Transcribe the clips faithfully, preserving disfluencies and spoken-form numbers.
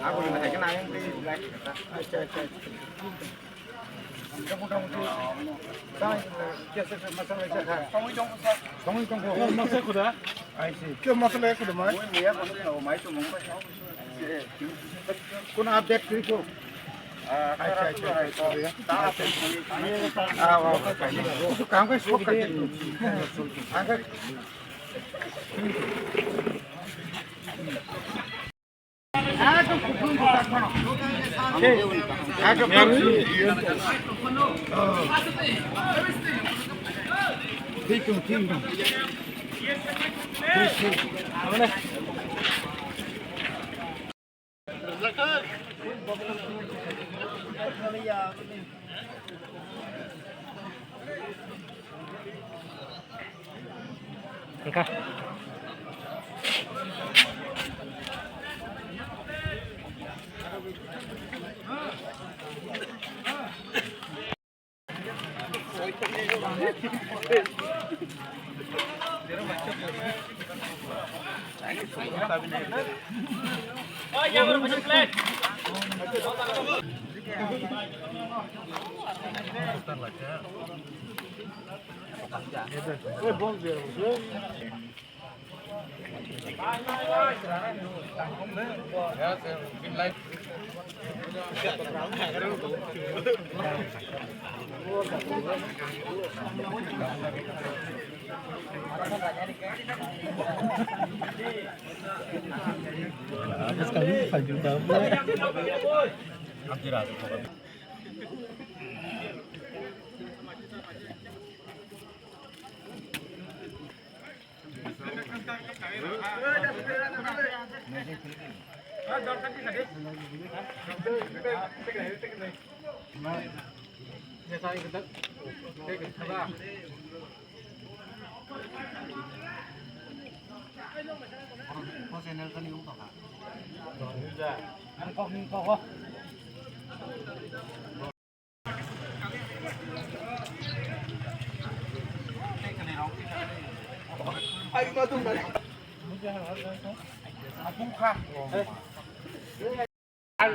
Acha, acha, acha. Mothai tongkha. Tongwi tongkha. Mothai khoda. I see. Khe mothai lai khoda mai? Kono update kri ko? Acha, acha, acha. Ah, wa, wa. Kusu kam kai sok kai. Angkai. Engka.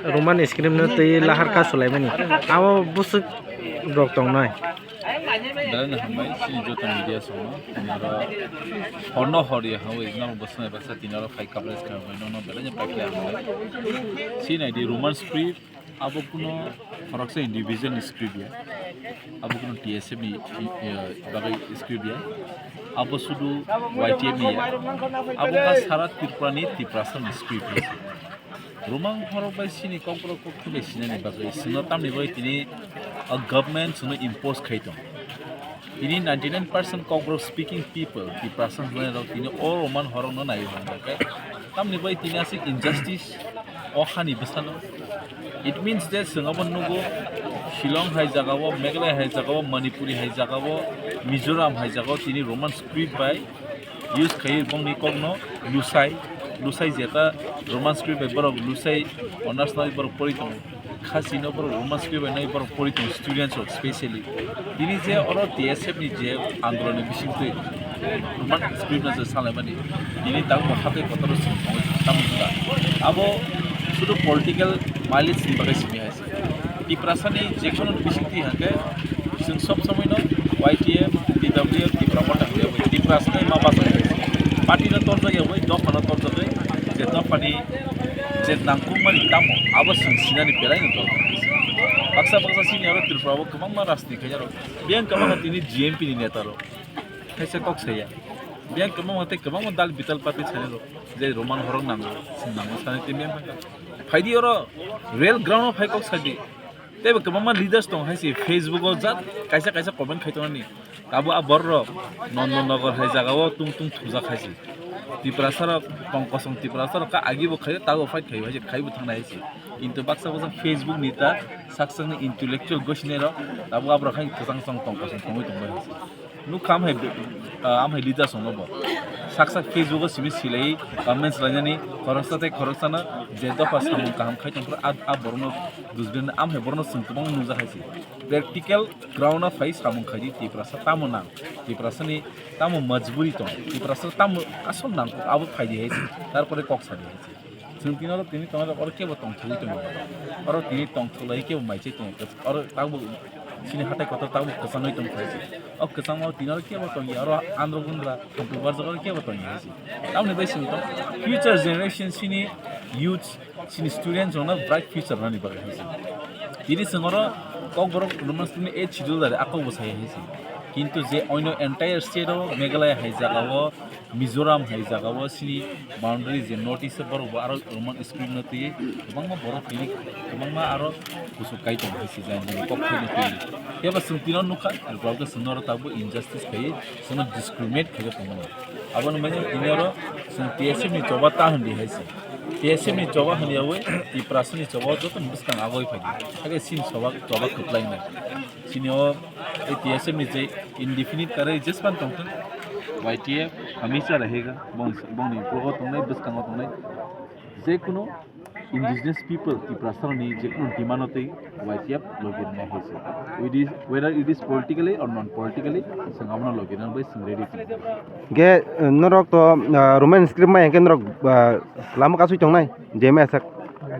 Roman script no twi lahar ka sulaimani. Abo bwswk rok tongnai. Belai no hambai, chini joto media songno, tini oro horno hor ya hawi, nang bwswk nai baksa tini oro phai coverage kha bai, nono belai no paikha hambai. Chini di Roman script, abo kuno khoroksa individual ni script ya. Abo kuno T S F ni, eh, bagwi script ya. Abo sudu Y T F ni ya. Abo ka sara Tripura ni Tiprasa ni script ya. Roman horok bai sini kokborok kok thile sinani bagwi sino tamni bagwi tini a government sino impose khai tong. Tini ninety nine percent kokborok speaking people, Tiprasa hwnwi rok tini o Roman horokno naiwi hwnba khe tamni bagwi tini aswk injustice o hani bwsano. It means that chwng abo nugo Shillong hai jagao, Meghalaya hai jagao, Manipuri hai jagao, Mizoram hai jagao tini Roman script bai use khai bongni kokno Lusai, Lusai jeta Roman script bai borok Lusai honors nai borok pori tongo. Khasi no borok Roman script bai nai borok pori tongo students rok specially. Tini je oro T S F ni je andolon ni bising twi Roman script no je salai mani. Tini tang bo hatai kotor sing tongo tamo wngkha. Abo sudu political mileage ni bagwi simi hai. Tiprasa ni je kono bising twi hwnkhe chwng sob somoi no Y T F, T W F, Tipra Motha hwnwi Tiprasa ni ma basa party no torjak ya bai dopha no torjak bai je dopha ni je nangkukmani tamo abo chwng sinani belai no dol. Baksa baksa sini aro Tripura o kwbangma rajniti khaijak rok biyang kwbangma tini G M P ni neta rok. Kaisa kok saya. Biyang kwbangma tei kwbangma dal bital party sani rok. Je Roman horok nango, sini nango sani tei miyang phaikha. Phaidi oro real ground o phai kok saidi. Tei bo kwbangma leaders tong hai se Facebook o jat kaisa kaisa comment khai tongnani. Abo a borok rok Nondon Nagar hai jaga o tung tung thujak hai se. Tiprasa rok tong kosong Tiprasa rok ka agi bo khai tabo fight khai hai se khai bo thangnai hai se. Kintu baksa baksa Facebook ni ta sak sak ni intellectual gosinai rok abo aborok hai kwchang kwchang tong kosong tongwi tong bai hai se. Nukha am hai, ah, am hai leaders rokno bo. Sak sak Facebook o simi silai comments lainani khoroksa tei khoroksano je dopha samung kaham khai tongphuru a, a borokno dusbin am hai borokno chwng kwbangma nukjak hai se. Practical ground o phai samung khaidi Tiprasa tamo nang, Tiprasani tamo majburi tong, Tiprasa tamo asol nang abo phaidi hai se, tarpore kok sadi hai se. Chwng tini oro tini tongo, oro kebo tongthogwi tongo. Oro tini tongthoglai kebo mai se tongo. Oro tabuk chini hatai kotor tabuk kwchangwi tongthogwi se. O kwchangma tini oro kebo tongya, oro andro gundra tongthok barjak oro kebo tongya hai se. Tamoni bai chwng tong future generation chini youth, chini students rokno bright future nani bagwi hai se. Tini chwng oro Kokborok Roman script ni eight schedule dare akok bo sai hai se. Kintu je oino entire state o Meghalaya hai jaga o Mizoram hai jaga o chini boundary je North East o borok bo aro Roman script no twi kwbangma borok tini kwbangma aro kusuk kai tongo hai se jani jani kok thai no twi. Kebo chwng tino nukha Tripura o chwng noro tabuk injustice khai chwngno discriminate khai tongo. Aboni bagwi tini oro chwng T S F ni choba ta hwndi hai se. T S F ni choba hwndi yawi Tiprasa ni choba joto ni bwskang agoi phai di. Hakhe chini choba choba kwplai nai. Chini o T S F ni je indefinite kare jespan tongthung, Y T F hamisa rahega, bong bongni ukulgo tongnai, bwskango tongnai, jekunu indigenous people Tiprasa ni jekunu demand o twi Y T F logi rwnai hai se. It is, whether it is politically or non politically, chwng abono logi rwna bai chwng ready tongo. Ge, eh, norok to, ah, Roman script mai hwnkhe norok, ah, lama kasui tongnai, je mai sak.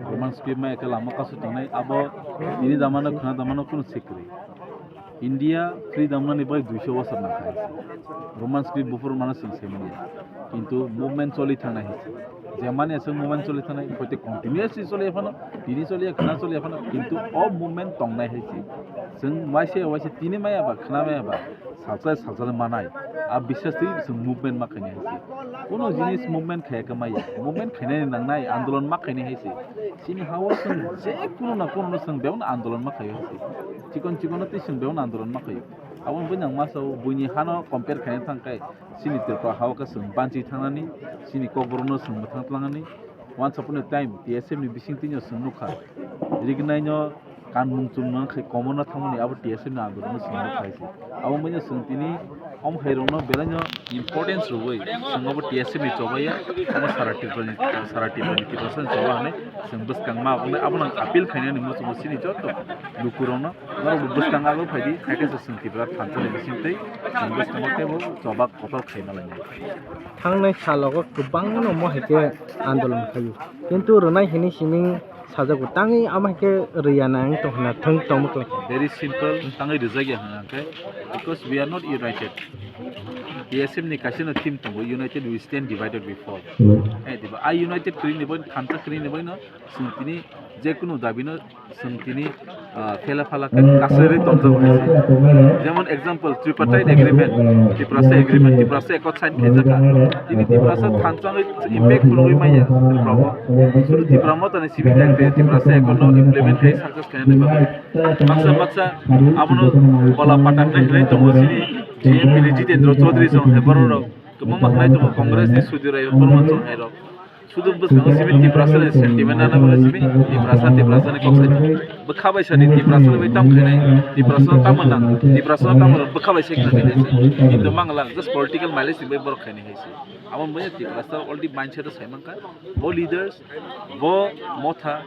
Roman script mai hwnkhe lama kasui tongnai, abo tini damano khna damano kunu sikri. India freedom nani bai duiso bosor nangkha. Roman script buphuru mano chwng swi manya. Kintu movement choli thangnai hai se. Je mani aswk movement choli thangnai, hoite continuously choli phano, tini choli, khna choli phano, kintu o movement tongnai hai se. Chwng waisa waisa tini maya ba, khna maya ba, salsa salsa manai. A biswas twi chwng movement ma khainai hai se. Kuno jinis movement khaya khe maya. Movement khainani nangnai, andolon ma khainai hai se. Chini ha-o chwng je kuno na kuno no chwng bebak andolon ma khaio hai se. Chikon chikon no twi chwng bebak andolon ma khaio. Aboni bagwi ang ma sao, buini hano compare khaina thang khe chini Tripura ha-o khe chwng banchi thangnani, chini kokborok no chwng mwthang tlangnani. Once upon a time, T S F ni bising twi no chwng nukha. Rignai no kanmung chumung khai komo no thangmani abo T S F ni andolon no chwng nukha hai se. Abo wngmano chwng tini om hai rok no belai no importance rwui chwng abo T S F ni chobaiya, omo sara Tripura ni, sara Tripura ni Tiprasa ni choba hinui chwng bwskang ma abo no appeal khainani muchungo chini joto luku rok no norok bo bwskang abo phai di, hai khe se chwng Tripura thansa ni bising twi chwng bwskango teibo choba kotor khai ma lainai. Thangnai salogo kwbangma no mo hai khe andolon khaio, kintu rwnai hinui simi sajago, tangwi amo hai khe rwya nang tong hwnna thwng tongma kwlai kha. Very simple, tangwi rwjakya hwnka hwnkhe, because we are not united. T S F ni kaisa no theme tongo, "United we stand, divided we fall." Eh, diba, a united kwrwini bai, thansa kwrwini bai no chwng tini jekunu dabi no chwng tini, ah, phela phala khe kasari tongjago hai se. Jemon example, Tripartite Agreement, Tiprasa Agreement, Tiprasa Accord sign khaijak kha. Tini Tiprasa thansa no impact phunugwi manya Tripura o. Sudu Tipra Motha ni simi thang tei Tiprasa Accord no implement khai success khainani bagwi. Baksa baksa abono bola pata hinui hinui tongo chini G M P ni Jitendra Chaudhary song hai borok rok. Kwbangma hinui tongo Congress ni Sudhir Rai Barman song hai rok. Sudu bwskango simi Tiprasa ni sentiment ana bagwi simi Tiprasa, Tiprasa ni kok sai. Bwkha bai sadi Tiprasa ni bai tam khainai, Tiprasa no tamo nang, Tiprasa no tamo nang, bwkha bai sai khainai hai se. Kintu mangla just political mileage ni bai borok khainai hai se. Abo bai Tiprasa already mindset o sai mankha. Bo leaders, bo motha,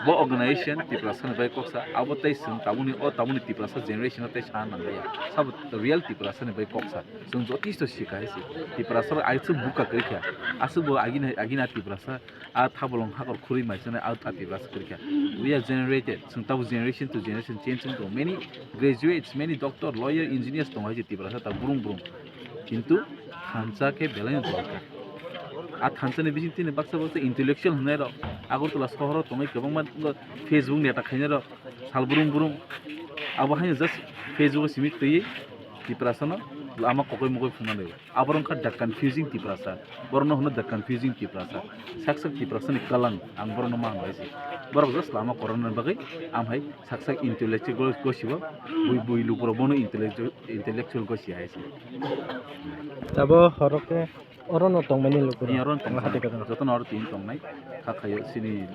bo organization Tiprasa ni bai koksa. Abo tei chwng tabuni, o tabuni Tiprasa generation o tei sana nangliya. Sabo real Tiprasa ni bai koksa. Chwng jotisto sikha hai se. Tiprasa bai aswk buka kwrwi kha. Aswk bo agini, agini Tiprasa. A thabolong hakor khurui mai chwnai a, a Tiprasa kwrwi kha. We are generated. Chwng tabuk generation to generation change wng tongo. Many graduates, many doctor, lawyer, engineers tongo hai se Tiprasa ta brung brung. Kintu thansa khe belai no dorkar. A thansa ni bising tini baksa baksa intellectual hwnai rok Agartala sohor o tongwi kwbangma Facebook neta khainai rok sal brung brung. Abo haino just Facebook o simi twiwi Tiprasa no lama kokoi mokoi phunukna nai. Abo wngkha the confusing Tiprasa. Borokno hwno the confusing Tiprasa. Sak sak Tiprasa ni kalang ang borokno ma hwnwi se. Borok just lama korokna bagwi am hai sak sak intellectual gosio bui bui lukurok bono intellectual intellectual gosi hai se. Abo horo khe oro no tongmani lukurok. Ni oro no tong hati sana. Jotono oro tini tongnai. Kha khayo sini,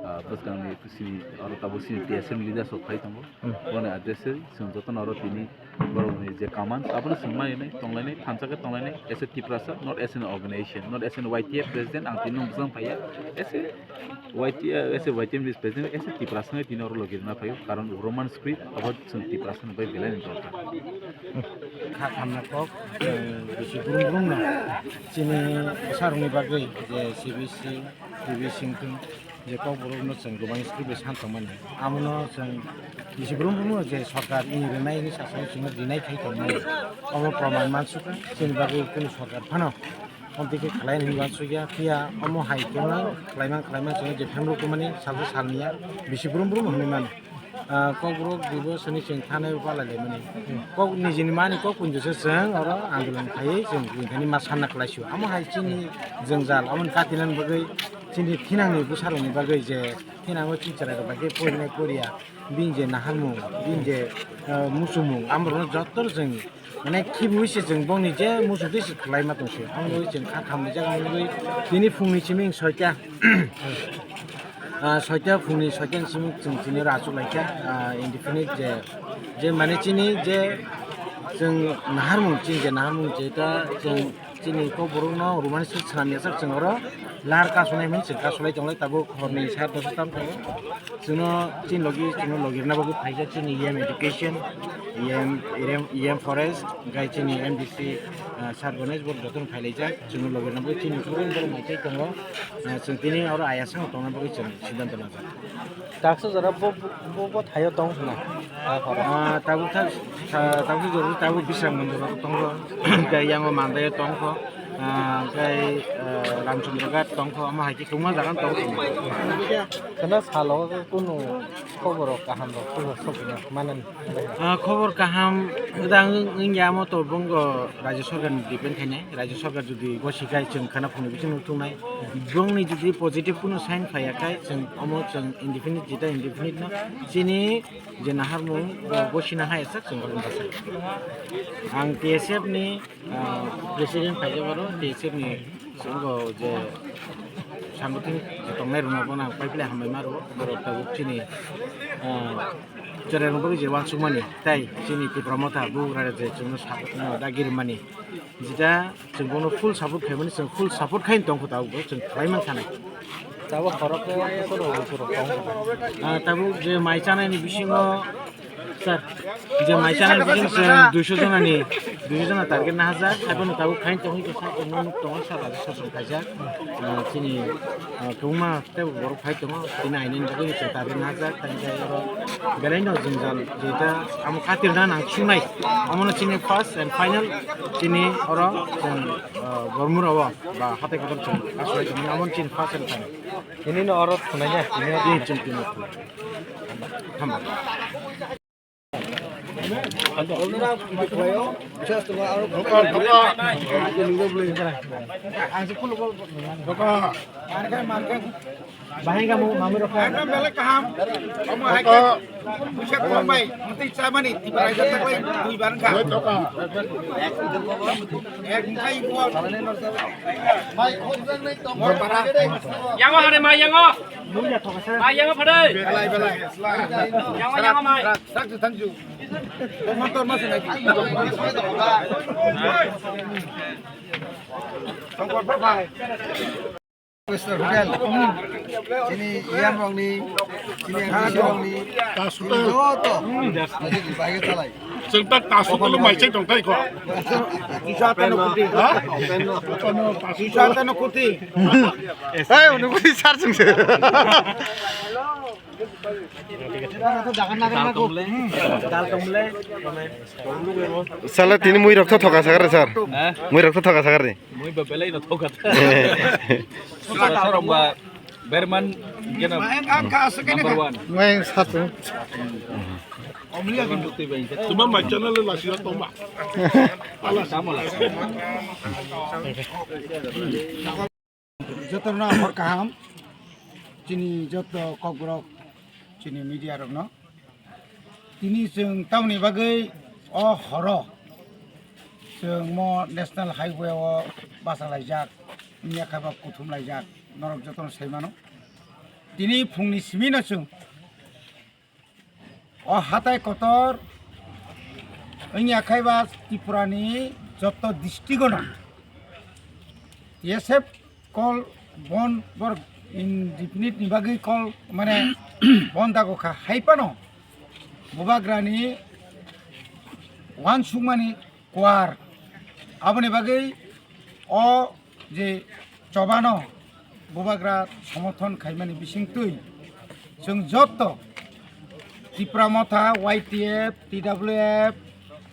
ah, bwskangni sini oro tabuk sini T S M leaders rok phai tongo. Hmm. Boni address se chwng jotono oro tini borokni je command, abono chwng mai hwnwi tonglainai, thansa khe tonglainai, as a Tiprasa, not as an organization, not as an Y T F president, ang tini nwng bwsang phaiya, as a Y T F, as a Y T F president, as a Tiprasa wngwi tini oro logi rwna phaio, karon Roman script abo chwng Tiprasa ni bai belai ni dorkar. Kha khamna kok, eh, bisi brum brum no, chini bwsarokni bagwi je C B C, Twi singtung je kokborokno chwng Roman script bai san tongmani. Amono chwng bisi brum brum je sorkar ini rwnai hwnwi sasano chwngno deny khai tongmani. Omo proman mansukha, chini bagwi kunu sorkar phano omo twi khe khlai hwnwi mansukya. Phiya omo hai kheno khlaiman khlaiman chwngno je phemrok tongmani salsa salniya bisi brum brum hwnwi mano. Ah, kokborok duibo sini chwng thanai o palai laimani. Kok nijini mani kok punjo se chwng oro andolon khaiwi chwng buini thani ma sanna kwlaisio. Amo hai chini jwngjal, amoni katinani bagwi, chini thinangni bwsarokni bagwi je thinango chini chwrairok bai khe porinai poriya, bini je naharmung, bini je, ah, muchungmung, amorokno jotono chwng Mane, khibiui se chwng bongni je muchungtwi se khlaima tong se. Amo bagwi chwng kha khamlaijak, amo bagwi tini phungni simi soita, ah, soita phungni soita ni simi chwng tini oro achuk laikha, ah, indefinite je, je mane chini je chwng naharmung, chini je naharmung je ta chwng chini kokborokno Roman script swnam yachak chwng oro lar kasonai hwnwi chwng kasolai tonglai tabuk horni sat dosta tam tongo. Chwngno chini logi, chwngno logi rwna bagwi phaijak chini E M Education, E M, E M, E M Forest, hwnkhe chini M D C, ah, Sir Ganesh bo jotono phailaijak. Chwngno logi rwna bagwi chini kubun borok mai tei tongo. Ah, chwng tini oro ayasano tongna bagwi chwng siddhanto najak. Taksa jora bo, bo, bo thaio tong khna? Ah, tabuk thak, ah, tabuk jora tabuk Bisramganj jora tongo. Hwnkhe yango Mandaio tongkho. Ah, hwnkhe, ah, Ramchandra Ghat tongkho. Omo hai khe kwbangma jaga tongkho. Khna salo kunu khobor kaham rok khobor sokna manani. Ah, khobor kaham da wng-, wngya omo to bongo Rajya Sarkar ni depend khainai. Rajya Sarkar jodi gosi khai chwng khana phunui bichwng nuk thungnai. Bongni jodi positive kunu sign phaiya khai chwng omo chwng indefinite jeta indefinite no chini je naharmung bo gosina hai sak chwng oro basa. Ang T S F ni, ah, president phaijak oro T S F ni chwng je sangothon je tongnai rwna bono ang paiphile hambai ma rwo. Borok tabuk chini, ah, chwrairok bagwi je uansukmani tei chini Tipra Motha bubagra je chwngno sak-, no dagi rwmani jeta chwng bono full support khaimani, chwng full support khai tongkho tabuk bo chwng khlai mankha nai. Tabuk khorok khe borok, borok tong. Ah, tabuk je mai chanai ni bisingo Sir, je mai chanai bising chwng duiso jona ni, duiso jona target nahajak, haibano tabuk khain tongwi tongsa, tongo nuk tongo sir, raja sir song khaijak. Ah, chini, ah, kwbangma tei borok phai tongo, tini aini bagwi chwng target nahajak, tei khe oro belai no jwngjal, jeta amo katirna nang sungnai, omono chini first and final, chini oro chwng, ah, Bormura o ba hatai kotor chwng aswlai tongmani, omono chini first and final. Tini no oro thunai ya, tini no. Tini chwng tini no thunai. Hambai. Bahai kamu mami rokha. Belai kaham. Omo hai khe puisa kom bai, mantwi chamani, Tipra raida taklai dui bar wngkha. Ek wngkha ibo. Mor para. Yango hade mai yango. Mai yango phade. Belai, belai. Yango, yango mai. Rak, rak, thank you. Motor mas nai. Songkor bye bye. Mister Hotel. Chini E M rokni, chini M D C rokni, chini joto. Chwng tak tasu tulu mai chai tong tai ko. Kisa tano kuti. Ha? Kisa tano kuti. Hey, unu kuti sar chwng se. Dal tongle. Dal tongle. Sala tini mui rok tho thoka sakar sir. Ha? Mui rok tho thoka sakar ni. Mui ba belai no thoka. Sura sura ba Berman gena number one. Ngai satu. Tuma ma channel la sila toma. Ala sama la. Jotono hor kaham. Chini joto kokborok chini media rokno. Tini chwng tamoni bagwi o horo chwng mo National Highway o bachalaijak, wngya khe ba kuthumlaijak, norok jotono sai mano. Tini phungni simi no chwng o hatai kotor wngya khe ba Tripura ni joto district o no T S F call bon bor indefinite ni bagwi call mane bon dago kha, hai phano bubagrani uansukmani kuar. Aboni bagwi o je chobano Bubagra somothon khaimani bisingtwi chwng jotto Tipra Motha, Y T F, T W F,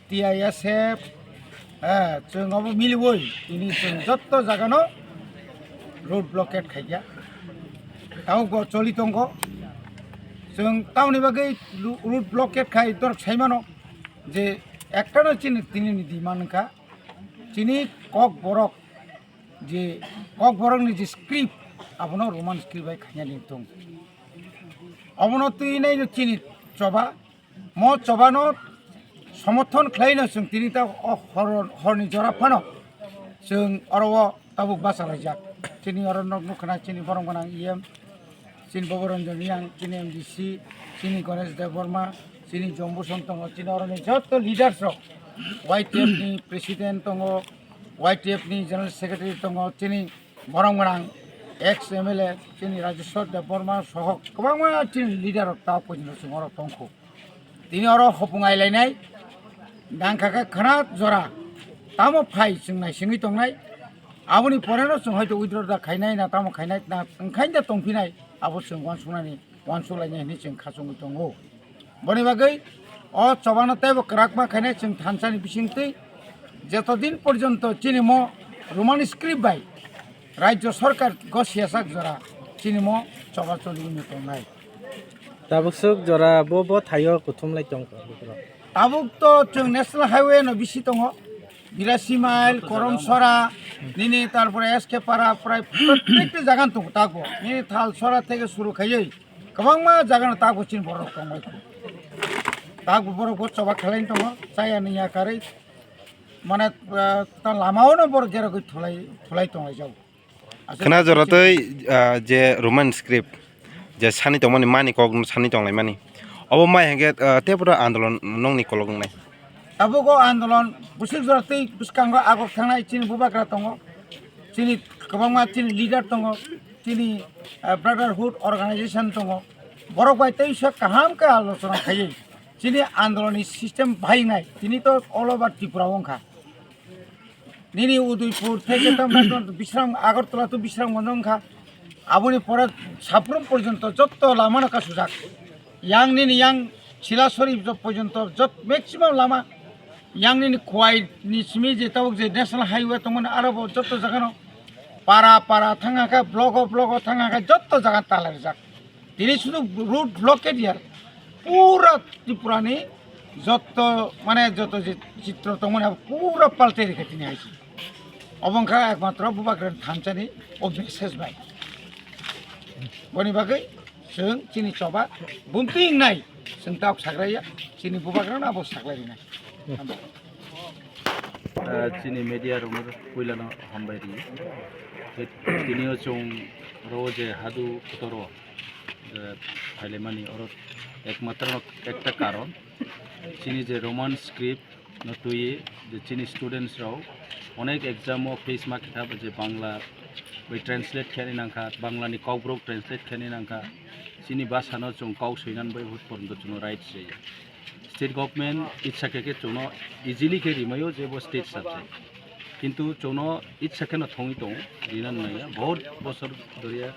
T I S F, eh, chwng obo miliwi tini chwng jotto jagano road blockade khaikha. Tabukbo choli tongo. Chwng tamoni bagwi ru-, road blockade khai dorok saimano je ektano chini tinini demand wngkha. Chini Kokborok je Kokborokni je script, abono Roman script bai khainani tong. Obono twi naino chini choba, mo chobano somothon khlaino chwng tini ta o hor, horni jora phano chwng oro o tabuk bachalaijak. Chini oro nok nukha na chini borom gwnang E M, chini Bobo Ranjan Reang, chini M D C, chini Ganesh Debbarma, chini Jombu Son tongo, chini oroni jotto leaders rok, Y T F ni president tongo, Y T F ni general secretary tongo, chini borom gwnang ex M L A, chini Rajeshwar Debbarma soho kwbangma chini leader rok ta poino chwng oro tongkho. Tini oro hopung ailainai, nangkha khe khna jora, tamo phai chwng naisingwi tongnai, aboni poreno chwng hoito withdraw da khainai na tamo khainai na wngkhain da tongphinai, abo chwng uansuknani, uansuk lainai hinwi chwng khachungwi tongo. Boni bagwi o chobano teibo kwrakma khainai chwng thansani bisingtwi joto din porjonto chini mo Roman script bai Rajya Sarkar go siyasak jora chini mo choba choli wngwi tongnai. Tabuk swk jora bo, bo thaio kuthum lai tong kha. Tabuk to chwng National Highway no bisi tongo. Birasi mile, Koromsora, nini tarpore S K Para, prai prottekta jaga tongo tabuk. Nini Thalsora theke suru khaiwi kwbangma jaga no tabuk chini borok tongbai kho. Tabuk borok bo choba khlai tongo, chaya nini yakarwi. Mane, eh, ta lama o no borok gerogwi thulai, thulai tonglai jago. Khna jora tei, ah, je Roman script je sani tongmani mani kok sani tonglaimani. Obo mai hwnkhe, ah, tei pura andolon nongni kolok wngnai. Tabuk o andolon bwswk jora tei bwskango agok thangnai chini bubagra tongo. Chini kwbangma chini leader tongo. Chini, ah, brotherhood organization tongo. Borok bai tei swk kaham khe alochona khaiwi chini andolonni system bahainai. Tini to all over Tripura wngkha. Nini Udaipur theke tamo Bisram, Agartala to Bisramganj wngkha. Aboni pore Saprum porjonto jotto lamano kasujak. Yang nini yang Silasori porjonto jot maximum lama yang nini Khowai ni simi je tabuk je National Highway tongmani aro bo jotto jagano para para thangkha, blogo blogo thangkha, jotto jaga talarijak. Tini sudu road blockade ya. Pura Tripura ni jotto, mane jotto je chitro tongmani abo pura palte rikha tini haisi. Obo wngkha ekmatro bubagrani thansani o message bai. Boni bagwi chwng chini choba bumtwi wngnai chwng tabuk sakraiya, chini bubagrano abo saklairinai. Ah, chini media rokno puilano hambai ri. Tei tinio chwng ro je hadu kotoro, eh, phailaimani oro ekmatro ekta karon chini je Roman script no twiwi je chini students rok onek exam o face ma khe je Bangla bai translate khe nangkha, Bangla ni kokborok translate khe nangkha, chini bhasha no chwng kok swinan bai hut porjonto chwngno rights rwya. State government itsa khe khe chwngno easily khe rimaio je bo state subject. Kintu chwngno itsa kheno thongwi tongo, rina nangya. Bahut bosor dhoriya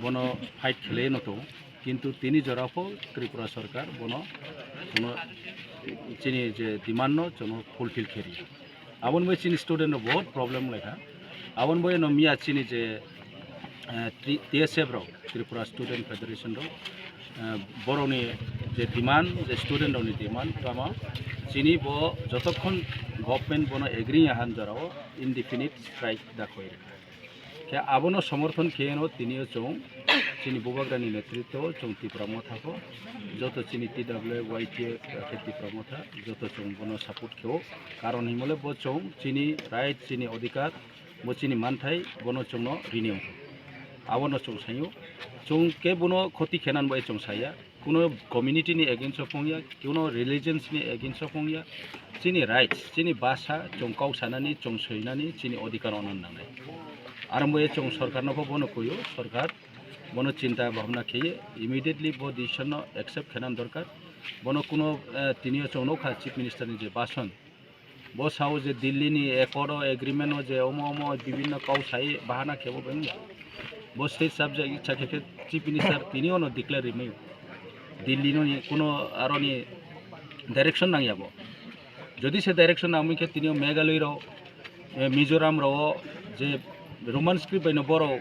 bono fight khlaiwi no tongo. Kintu tini jora pho Tripura Sarkar bono chwngno chini je demand no chwngno fulfill khe rwya. Aboni bai chini student rok bahut problem wnglaikha. Aboni bai no miya chini je, eh, T-, T S F rok, Tripura Student Federation rok, eh, borokni je demand, je student rokni demand, tamo chini bo jotokhon government bono agree ya han jorao indefinite strike da khoi rwkha. Khe abono somorthon kheno tinio chwng chini bubagrani netritwo chwng Tipra Motha pho joto chini T W Y T F khe Tipra Motha joto chwng bono support kheo. Karon himole bo chwng chini right, chini odhikar, bo chini manthai, bono chwngno rini wngkha. Abono chwng saio. Chwng khe bono khoti khenan bai chwng saya. Kuno community ni against o phongya, kuno religions ni against o phongya. Chini rights, chini bhasha, chwng kok sanani, chwng soinani, chini odhikar ono nangnai. Aro bo chwng sorkar no pho bono kuio, sorkar bono chinta bhabna kheye, immediately bo decision no accept khenan dorkar. Bono kuno, eh, tinio chwng nukha Chief Minister ni je bhasan, bo sao je Delhi ni accord o, agreement o je omo omo bibhinno kok sai bahana khebo beng. Bo state subject icha khe khe Chief Minister tini ono declare rimai. Delhi no ni kuno aro ni direction nang ya bo. Jodi se direction nang khe tini o Meghalaya ro, eh, Mizoram ro je Roman script bai no boro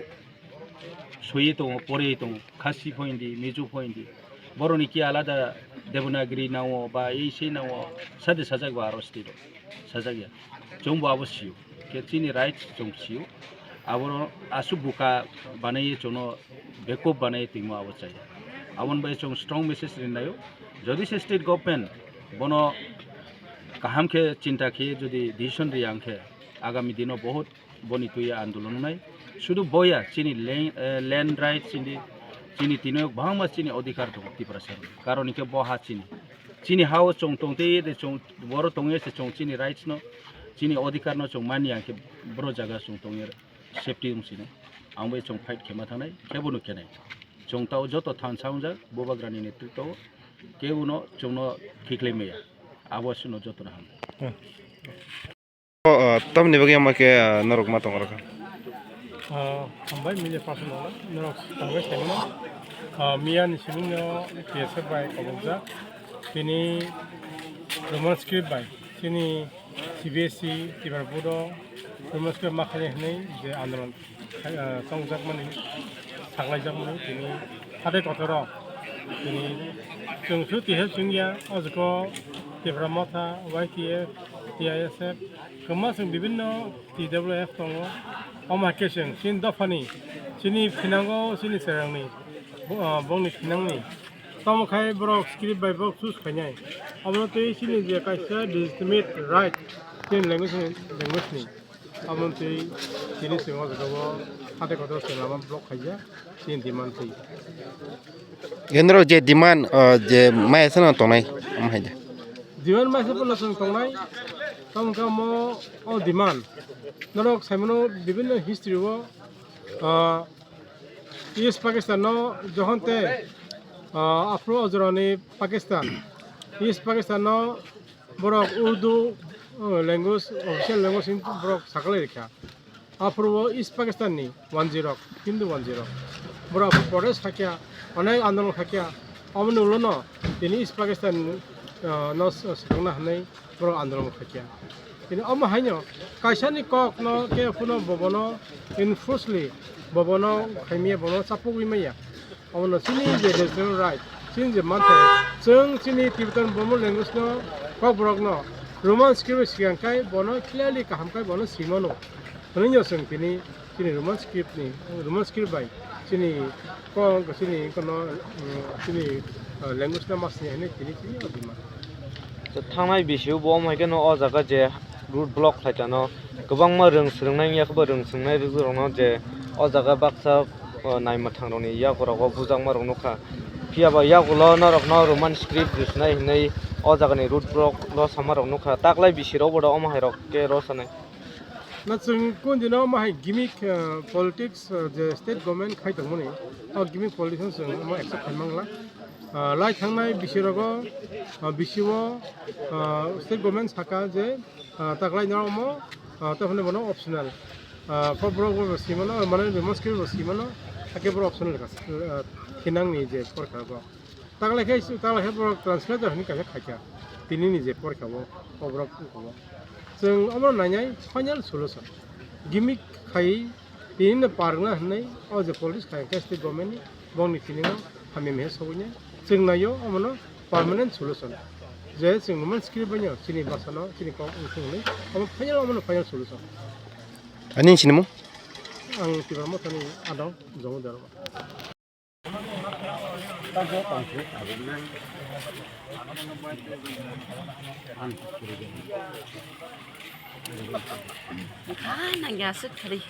soyi tongo, pori tongo, Khasi pho hindi, Mizo pho hindi. Boro ni ki alada Devanagiri nang o ba ei sei nang o sade sajak ba aro state o. Sajak ya. Chwng bo abo sio. Khe chini rights chwng sio. Abo aswk buka banai chwngno bekup banai tongmo abo chaya. Aboni bai chwng strong message rinai o. Jodi se state government bono kaham khe chinta khe jodi decision riya hwnkhe agami dino bahut boni twi andolon wngnai. Sudu boya chini land, eh, land rights chini, chini tino bangma chini odhikar tongo Tiprasa rok. Karon hwnkhe bo ha chini. Chini ha o chwng tong tei de chwng boro tong ye se chwng chini rights no, chini odhikar no chwng mani ya khe boro jaga chwng tong ye safety wng sini. Ang bai chwng fight khe ma thangnai, khe bono khe nai. Chwng tao joto thansa wngjak, Bubagrani netrito, kebo no chwng no khiklai maya. Abo aswk no joto no ham. O, o, tamni bagwi ama khe, ah, norok ma tong rwkha? Ah, hambai mile personal, norok tangwi saimano. Ah, miya ni simi no T S F bai kobokjak. Tini Roman script bai, chini C B S E, Tripura Board o Roman script ma khainai hwnwi je andolon, ah, chongjakmani, saklaijakmani, tini hatai kotor o, tini chwng su tihel chwngya, o jwkho Tipra Motha, Y T F, T I S F, kwma chwng bibinno T W F tongo. Omo hai khe chwng chini dophani, chini phinango, chini cherangni, bo-, ah, bongni phinangni. Tamo khai borok script bai borok choose khainai. Omo twi chini je kaisa legitimate right, chini language ni, language ni. Abo twi chini simi o jagao hatai kotor se lama block khaijak, chini demand twi. Gendro je demand, o, je maya sano tongnai, omo hai de. Demand maya sano tongnai, tamo khe omo o demand. Norok saimano bibinno history o, o, East Pakistan no johon te, o, aphuru o jorani Pakistan, East Pakistan no borok Urdu, o, language, official language hin borok sakalai rikha. Aphuru o East Pakistan ni wanjwi rok, Hindu wanjwi rok. Borok protest khaikha, onek andolon khaikha. Omoni ulo no tini East Pakistan, o, no s-, swkangna hinwi borok andolon khaikha. Tini omo haino kaisani kok no khe phano bobono enforcely bobono khaimya, bono chapugwi maya. Omono chini je regional right, chini je manthai, chwng chini Tibetan Burman language no, Kokborok no Roman script bai swkang khai bono clearly kaham khai bono simano. Hwnwi no chwng tini chini Roman script ni, Roman script bai chini kok, chini kono, mm, chini, uh, language no ma sini hwnwi tini chini o demand. Thangnai bisio bo omo hai kheno o jaga je road block khlai tano, kwbangma rwng swrwngnai wngya khe bo rwng swrwngnai rwgwrokno je o jaga baksa, o, naimwthangrokni yakorogo bujakmarok nukha. Phiya ba yagulo norokno Roman script rwsnai hinwi o jagani road block-o samarok nukha. Taklai bisirokbo do omo hairok khe rw sanai. Na chwng kundino omo hai gimmick, o, politics, o, je state government khai tongmani, o gimmick politics no chwng omo accept khai mangla. O, lai thangnai bisirogo, o, bisio, o, state government saka je, o, taklai no omo, o, tei hwnwi bono optional. O, kok borok bo simano, mane Roman script bo simano, hakhe borok optional kha, o, thinangni je porkha bo. Taklai khe, taklai khe borok translator hwnwi kaisa khaikha. Tini ni je porkha bo, kok borok wngkha bo. Chwng omo nainai final solution. Gimmick khai tini no parwna hwnwi o je politics khai khe state government ni bongni tini no hamya mehe sogwi nai. Chwng naio omono permanent solution. Je chwng Roman script bai no chini basa no chini kok wngthung hwnwi omo final, omono final solution. Ani sinimung? Ang Tipra Mothani adong Jomo Debbarma. Ah, nang ya sik kari.